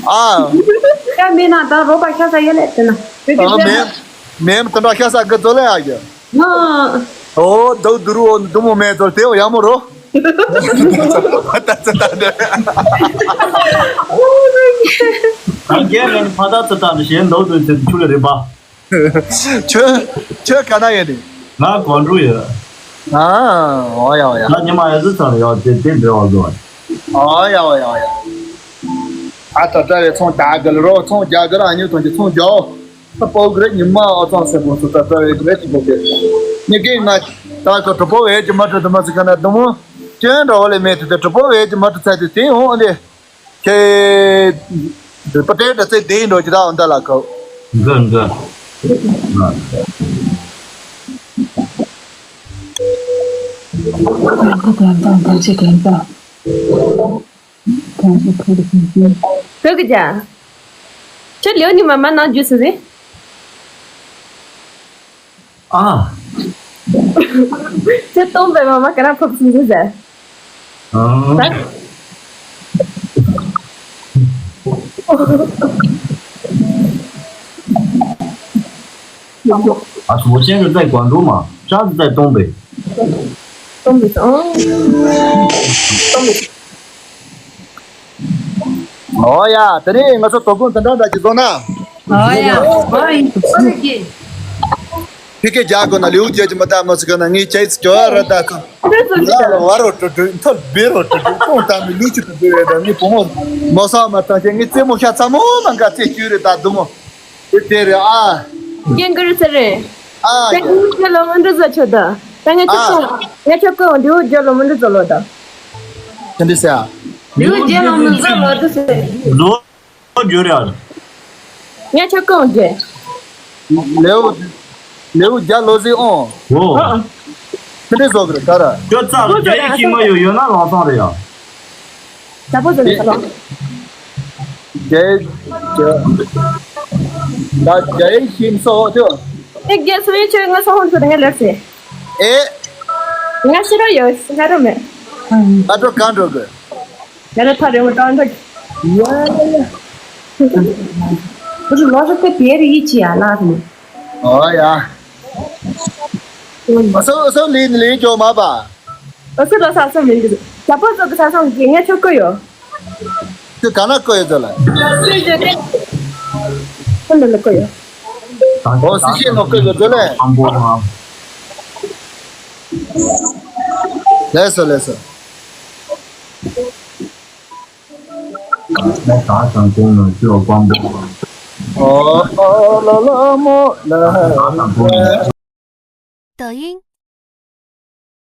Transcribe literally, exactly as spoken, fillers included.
ཨ། ཡ་མེད་ན་ད་རོགས་པ་ཤ་ཟ་ཡ་ལས་དེ་ན། ཨ་མེད། མེད་དེ་འདྲ་ཤ་ཟ་གི་ཚོ་ལས་ཨ་ཡ། ཨ། ཨོ་དུ་དུ་རུ་འདུ་མོ་མེད་ཚོ་དེ་ཡག་མོ་རོ། ད་ཚ་ད་འདྲ། ཨོ་རེད། ད་རྒན་ལ་ཕ་ད་ཚ་ད་འདྲ་ཞེས་འདུག་དུ་ཚེ་ཆུ་ལ་རེད་པ། ཁྱོད་ཁྱོད་ག་ན་ཡོད་ནི། ང་གོ་འགྲོ་ཡོད། ཨ། ཨོ་ཡ་ཨོ་ཡ། ང་ཉི་མ་ཡ་ཟི་ཚར་ཡོད་དེ་དེ་འདྲ་བ་དགོས། ཨོ་ཡ་ཨོ་ཡ་ཨོ་ཡ། ཨ་ད་ད་བའི་ཚོང་རྒྱག་གི་ལ་རོ། ཚོང་རྒྱག་གི་ལ་ཨ་ཉུ་ཐོང་གི་ཚོང་རྒྱག་ཨོ། ད་པོ་གི་རེད། ཉི་མ་ཨོ་ཚང་སེ་མོ་སུ་ད་ད་བའི་གི་རེད་ཅི་གོ་གི། ཉི་གི་ང་ད་ག་གྲོ་པོ་བའི་ཅི་མ་གྲོ་དུ་མ་སི་ཁ་ན་དུ་མོ། ཅན་འདྲ་བ་ལས་མེད་དུ་ད་གྲོ་པོ་བའི་ཅི་མ་གྲོ་ཚ་དུ་དེ་འོང་ཨ་ལེ། ཁྱེད་པ་ཏྲེ་འདྲ་ཚེ་བདེ་འགྲོ་ཇི་ལྟ་འོ་འདྲ་ལ་ཁོ། འདྲ་འདྲ། བོད་ཀྱི་ཇ། ཁྱོད་ལེའུ་ནི་མ་མ་ནང་རྒྱུས་སུ་རེད། ཨ། ཁྱོད་སྟོང་པའི་མ་མ་ག་རང་ཕོབ་སུ་འདུག་ཟེར། ཨ། ད། ཨ་སུ་བོ་ཤེན་གི་ཙའི་ཀོན་འགྲོ་མ་ཅག་གི་ཙའི་སྟོང་པའི། སྟོང་པའི་ཨང་། སྟོང་པའི། ཨོ་ཡ། དེ་ནས་ང་ཚོ་དོ་དགོང་དེ་འདྲ་འདྲ་ཅིག་བཟོ་ན། ཨོ་ཡ། ཨོ་ཡ། ཨོ་ཡ། ཕི་ཀེ་རྒྱག་དགོས་ན་ལེའུ་བརྒྱད་ཀྱི་མི་ལྟ་མ་ཟིག་ན་ངའི་ཅེས་སྐྱོ་བ་ར་ད་ཚོ། ལ་ལ་བ་རོ་ཏྲུ་ཏྲུ་མཐོ་བེ་རོ་ཏྲུ་ཏྲུ་ཏོང་ཏང་མི་ལུས་ཅི་ཏྲུ་ཏྲུ་རེད་ད་ངའི་བུ་མོ་མོ་ས་མ་ཏང་ཁྱེད་ངའི་རྩེད་མོ་ཤ་ཚ་མོ་མ་འགའ་རྩེད་རྒྱུ་རེད་ད་དུ་མོ། དེ་དེ་རེད་ཨ། རྒན་གི་རུ་ཚེ་རེད། ཨ་ད་ངའི་རྒྱལ་ལོ་མི་འདྲ་བཟོ་ཆོག་ད། ད་ངས་ཆོག་གོ། ཨ། ངས་ཆོག་གོ་འདི་བོ་རྒྱལ་ལོ་མི་འདྲ་བཟོ་ལོ་ད། དེ་འདྲ་ཟེར་ཨ། འདི་བོ་རྒྱལ་ལོ་མི་བཟོ་ལོ་ད་ཟེར། ལོ། བརྗོད་རེད། ངས་ཆོག་གོ་རྒྱལ། ལེའུ། ལེའུ་རྒྱལ་ལོ་ཟིག་ཨོ། ཨོ། ཨ། དེ་འདྲ་བཟོ་གི་རེད་ད་ར། ཁྱོད་རྩ་ལ་རྒྱ་ཡིག་ཤེས་མ་ཡོད་ཡོད་ན་ལོང་སོང་རེད་ཡ། ད་པོ་ཟེར་ལ་ལོང་། རྒྱ་ཡིག་རྒྱ། ད་རྒྱ་ཡིག་ཤེས་སོ་ཐོ། ཨེ་རྒྱ་སུ་ཡིན་ཁྱོད་ང་སོང་ཧོན་ཁྱོད་ང་ལེར་སེ། ཨེ། ང་ཤི་རོ་ཡོད་ཤི་རོ་མེད། ཨ་ཏོ་གང་འགྲོ་གི། ང་ལ་ཐག་རིང་བོ་བཏང་འགྲོ་གི། ཡ་ཡ་ཡ། ཁོ་ཚོ་ལོ་ས་ཁ་དེ་རི་ཡི་ཅི་ཡ་ལ་ཐུ། ཨོ་ཡ། ཨ་སོ་སོ་ལིན་ལིན་ཅོ་མ་པ། ཨ་སོ་ལོ་ས་སོ་མིན་འདུག་ད་པོ་ཚོ་གི་ས་སོང་གི་ངས་ཆོག་གི་ཡོད། ཁྱོད་ག་ན་བསྐོ་ཡོད་ཚོད་ལ། སུས་བརྗོད་དེ། ཁོ་འདི་ལ་བསྐོ་ཡོད། ཨོ་སི་ཤེས་ནོ་བསྐོ་ཡོད་ཚོད་ལ། ཨམ་པོ་ཧ། ལས་སོ་ལས་སོ། ལས་ད་དང་ཀུང་ནང་ཅི་ལ་ཀོང་པོ། ཨོ་ཨོ་ལ་ལ་མོ་ལ། ད་དང་ཀུང་ནང་། 抖音，